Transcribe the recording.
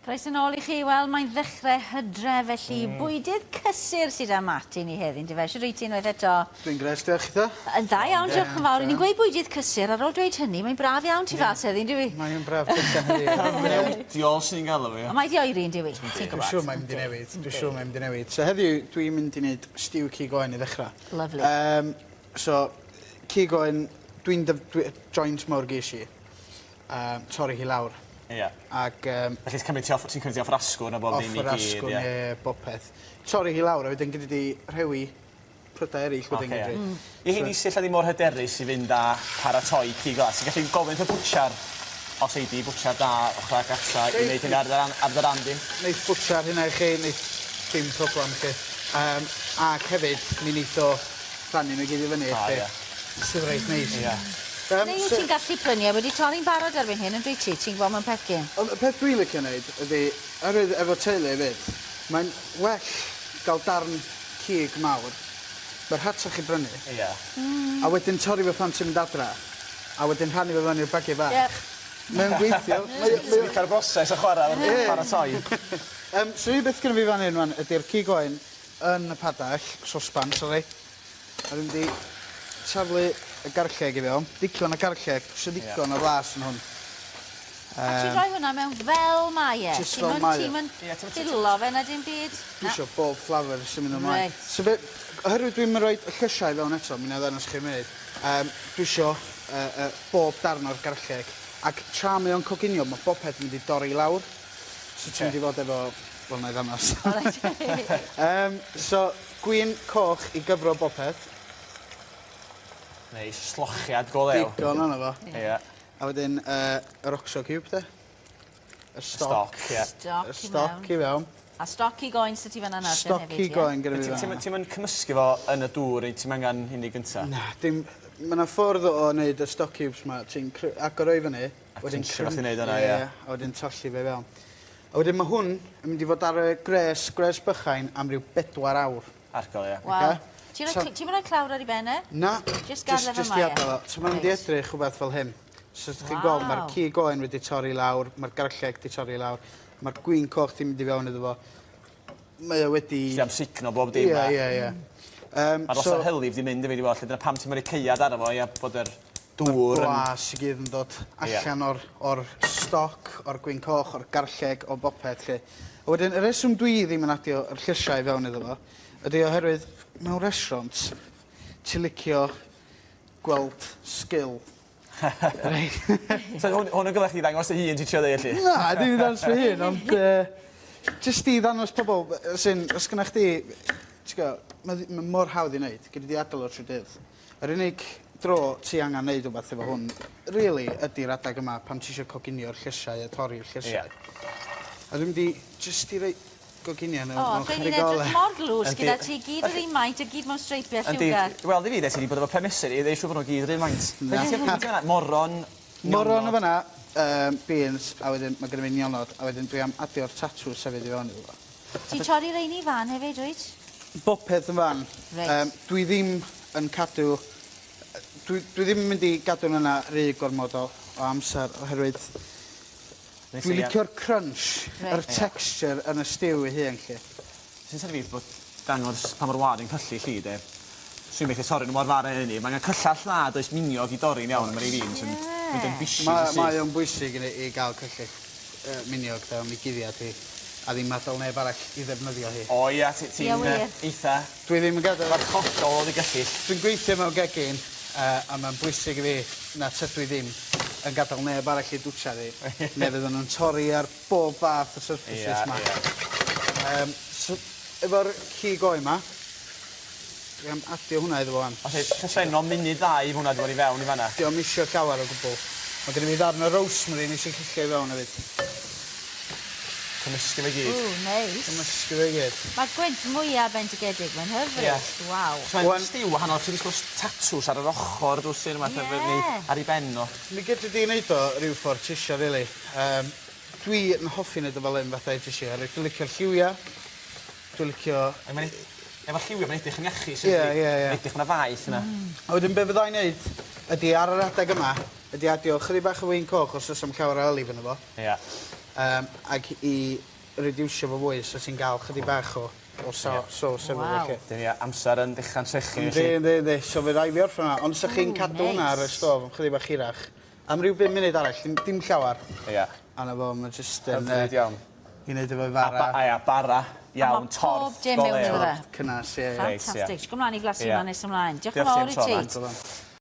Croeso nôl i chi. Wel, mae'n ddechrau hydref, felly bwydydd cysur sydd â Martin i heddi, yndyfe? Shwt wyt ti unwaith eto? Dwi'n grêt, diolch chitha. Yn dda iawn, diolch yn fawr. O'n i'n gweud bwydydd cysur, ar ôl dweud hynny, mae'n braf iawn tu fas heddi, yndyw 'i? Mae'n braf allan heddi. Cyfnewidiol swn i'n galw fo, ia. Ond mae 'di oeri, yndyw 'i? Ti'n Dwi'n siŵr mae'n mynd i newid. Dwi'n siŵr mae'n mynd i newid. So heddiw dwi'n mynd i wneud stew cig oen i ddechrau. Lovely. Um, so, cig oen, dwi'n dwi, joint mawr ges i. Torri hi lawr. Ia. Ag yym... Felly ti'n cymryd ti off ti'n cymryd ti off yr asgwrn a bob dim i gyd, Off yr asgwrn, ie, ie, bob peth. Torri hi lawr a wedyn gei di rhewi prydau eraill wedyn Ocê. gei di. I rheini sy ella ddim mor hyderus i fynd a paratoi cig glas, ti'n gallu gofyn wrth y bwtsiar os ei di bwtsiar da ochra gartra i neud hynna ar dy ran ar dy ran di? Neith bwtsiar hynna i chi, neith dim problem i chi. Yym ac hefyd mi neith o rhannu n'w i gyd i fyny i chdi. O ie. Sydd reit neis. Ia. Yym Neu wyt so... ti'n gallu prynu e wedi torri'n barod erbyn hyn yndwyt ti? Ti'n gweld mewn pecyn. Ond y peth dwi licio neud ydi oherwydd efo teulu efyd mae'n well ga'l darn cig mawr ma'r rhatach i brynu. Ia. Hmm. A wedyn torri fo pan ti'n mynd adra a wedyn rhannu fo fewn i'r bagie bach. Ie. Mae o'n gweithio. Mae o mae o... Ti'n licio'r broses o chwara efo paratoi. Yym so un beth gynno fi fan 'yn ŵan ydi'r cig oen yn y padell, sosban sori. A dwi mynd i taflu y garlleg i fewn. Digon o garlleg, dwi isio ddigon o flas yn hwn. A ti'n rhoi hwnna mewn fel mae e? Jyst fel mae e. Ti'm yn Ie, ti'm yn ffilo fe na dim byd? Dwi isio bob flafyr sy'n mynd ymlaen. Reit. So be- oherwydd dwi'm yn roid y llysiau i fewn eto, mi 'nai ddangos chi munud, yym dwi isio yy yy bob darn o'r garlleg ac tra mae o'n coginio ma' bopeth yn mynd i dorri lawr. So ti'n mynd i fod efo, wel 'nai ddangos. O reit. Yym so Gwin coch i gyfro bopeth. Neis, slochiad go lew. Digon ono fo. Ie. A wedyn yy yr oxo cube 'de. Y stoc. Stoc, ie. Stoc Y i mewn. stoc i fewn. A stoc cig oen sy ti fan 'na nawr te hefyd, ie? Stoc cig oen gynna fi Ti fan ti'm 'na. ti'm yn cymysgu fo yn y dŵr neu ti'm angan hynny gynta? Na, dim ma' 'na ffordd o neud y stock cubes 'ma, ti'n cry- agor o i fyny, A wedyn crynshio fel ti'n neud yna, ie. Ie, a wedyn tolli fe fewn. A wedyn ma' hwn yn mynd i fod ar y gwres, gwres bychain am ryw bedwar awr. Argol, ie. Waw. Oce? Ti'n rhoi So- cl- ti'm yn rhoi clawr ar 'i ben e? Na. Jyst gadel e fel Jyst mae i e. adal o. So ma'n mynd i Reit. edrych rhwbeth fel hyn. So os 'dych chi'n gweld ma'r Waw. cig oen wedi torri lawr, ma'r garlleg 'di torri lawr, ma'r gwin coch 'di mynd i fewn iddo fo. Mae o wedi... Ti amsugno bob dim Ie, a... ie, ie. Yym Ma' lot so... o'r hylif 'di mynd efyd i weld 'lly dyna pam ti'm yn roi caead arno fo ia bod yr dŵr yn... Blas i gyd yn dod allan o'r o'r stoc, o'r gwin coch, o'r garlleg, o bopeth 'lly. A wedyn y reswm dwi ddim yn adio yr llysiau i fewn iddo fo ydi oherwydd mewn restaurant ti licio gweld sgil. Reit. So hwn hwn yn gyfle chdi ddangos dy hun ti trio deu felly? Na, dim i ddangos fy hun ond yy jyst i ddangos pobol as in os gynna chdi t'go' ma' ddi- ma' mor hawdd i neud, gei di adal o trwy dydd. Yr unig dro ti angan neud wbath efo hwn rili ydi'r adag yma pan ti isio coginio'r llysiau a torri'r llysiau. Ie. A dwi mynd i jyst i roi goginio nhw O, mewn rheini'n chydig o edrych ole. mor dlws Yndi. gyda ti gyd yr un maint a gyd mewn streipiau Yndi. lliwgar. Wel i fi de ti 'di bod efo pen mesur i ddeu siŵr bo' nhw gyd yr un maint. Na. Be' ti fanna? Moron, Moron yn nionod. fan 'na, yym beans a wedyn ma' gynna fi nionod a wedyn dwi am adio'r tatws hefyd i fewn iddo fo. Ti'n torri reini fan hefyd wyt? Bopeth yn fan. Reit. Yym dwi ddim yn cadw yy dwi dwi ddim yn mynd i gadw n'w yna rhy gormod o o amser oherwydd Dwi'n licio'r crunch, yr texture yn y stew ei hun 'lly. Sy'n synnu fi bod dangos pa mor wadd yn cyllu 'lly de. Swn i'n methu torri nhw mor far â hynny. Mae angen cyllell dda does miniog i dorri'n iawn a ma' rei fi'n sy'n mynd yn vicious yn syth. Mae o'n bwysig i i ga'l cyllyll yy miniog de am 'i guddiad hi a ddim adal neb arall i ddefnyddio hi. O ia ti ti'n yy eitha... Dwi ddim yn gadel... ...warchodol o dy gyllyll. Dwi'n gweithio mewn gegin yy a ma'n bwysig i fi na tydw i ddim yn gadal neb arall i dwtsiad hi ne' fydden nw'n torri ar bob fath o surfaces 'ma. Ia ia. Yym so efo'r cig oen 'ma dwi am adio hwnna iddo fo 'wan. Felly llythrennol munud ddau ma' hwnna 'di bod i fewn i fan 'na. 'Di o'm isio llawer o gwbwl. Ma' gynna fi ddarn o rosemary nesh i lluchio i fewn efyd. Cymysgu fe gyd. Ww neis. Cymysgu fe i gyd. Ma'r gwynt mwya bendigedig, mae'n hyfryd. Ie. Waw. So mae'n stew wahanol, ti disgwl tatws ar yr ochor dwt ti ne' wbath neu ar 'i ben o. Mi gedri di neud o ryw ffordd ti isio rili. Yym dwi yn hoffi neud o fel 'yn fatha edesh i oherwydd dwi licio'r lliwia. Dwi licio... A mae'n ed- efo lliwia mae'n edrych yn iachus Ie ie ie. Mae'n edrych ma' 'na faeth yna. A wedyn be' fyddai'n neud ydi ar yr adeg yma ydi adio chydig bach o win coch os o's 'am llawer o olive yno fo. Ia. Um, ac i reducio fo fwy, so ti'n gael chydig bach o, o so, yeah. sauce efo Waw. fo. Dyn ni amser yn dechrau'n trechu. Yndi, yndi, yndi. So fe rai fi orffen hwnna. Ond sa chi'n Ww, cadw hwnna ar y neis. stof am chydig bach hirach. Am ryw 5 munud arall, dim, dim llawer. Ia. A na fo, mae jyst yn... Hyfryd iawn. I wneud efo A, fara. ba, a ia, bara iawn, ma' pob torth, dim mewn iddo golew. fe. Cynnas, ie. Reit, ie. Fantastic. Go mlaen i flasu Ie. hwnna nes ymlaen. Diolch yn Diolch fawr ti i am ti. tro, Matt.